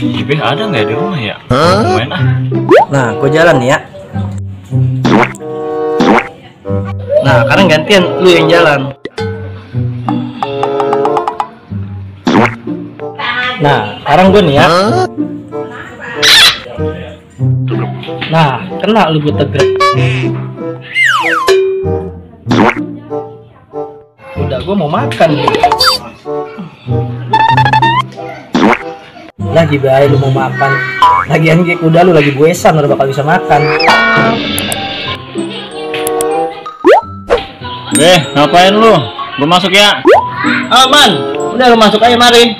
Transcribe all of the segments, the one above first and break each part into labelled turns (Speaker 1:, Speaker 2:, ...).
Speaker 1: Ibe ada nggak di rumah ya? Main ah.
Speaker 2: Nah, gue jalan nih ya. Nah, sekarang gantian lu yang jalan. Nah, sekarang gue nih ya. Nah, kena lu gue tegak. Udah, gue mau makan nih. Lagi baik lu mau makan. Lagian kayak kuda lu lagi buesan, udah bakal bisa makan.
Speaker 1: Ngapain lu? Gue masuk ya.
Speaker 2: Aman, udah lu masuk aja mari.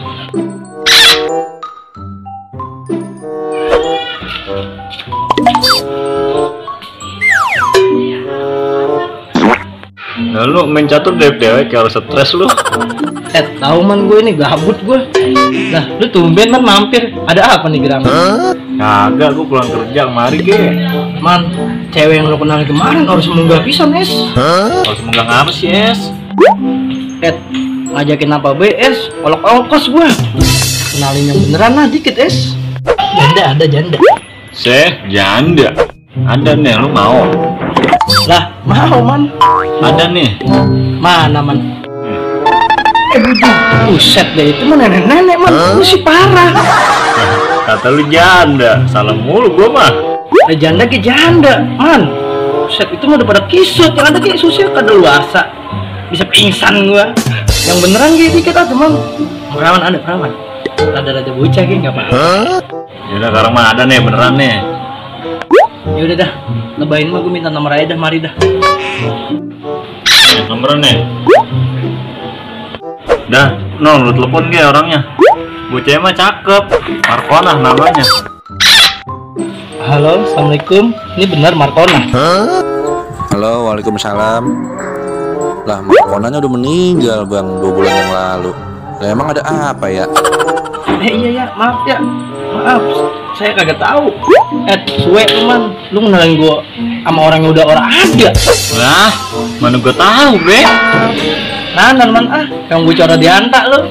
Speaker 1: Nah, lu main catur dewek kayak harus stres lu.
Speaker 2: Tahu man, gue ini gabut gue. Nah, lu tumben man mampir. Ada apa nih gerangan?
Speaker 1: Kagak, gue pulang kerja kemari ge.
Speaker 2: Man, cewek yang lu kenal kemarin harus munggah pisan es.
Speaker 1: Harus menggang apa sih es?
Speaker 2: Ngajakin apa BS? Olok-olokos gue. Kenalin yang beneran lah dikit es. Janda ada janda.
Speaker 1: Janda. Ada nih, lu mau?
Speaker 2: Lah, mau man.
Speaker 1: Ada nih.
Speaker 2: Mana man? Buset deh, itu mah nenek-nenek man. Lu sih parah.
Speaker 1: Kata lu janda, salah mulu gua mah.
Speaker 2: Janda ke janda man. Buset, itu mah udah pada kisut. Yang ada kayak susil kadaluarsa. Bisa pingsan gua. Yang beneran gitu dikit aja man. Perawan ada perawan. Rada-rada bocah gitu nggak apa-apa.
Speaker 1: Yaudah, sekarang mah ada nih beneran nih.
Speaker 2: Yaudah dah, lebahin mah gue minta nomor aja dah, mari dah.
Speaker 1: Nomornya nih. Dah, lu telepon ge orangnya. Bocah mah cakep, Markona namanya.
Speaker 2: Halo, assalamualaikum. Ini benar Markona?
Speaker 3: Halo, waalaikumsalam. Lah, Markonanya udah meninggal bang 2 bulan yang lalu. Lah, emang ada apa ya?
Speaker 2: Iya ya, maaf ya. Maaf, saya kagak tahu. Suwe teman, lu kenalin gue sama orang yang udah orang ada.
Speaker 1: Lah, mana gue tahu be?
Speaker 2: Nah, man yang bicara diantak lu.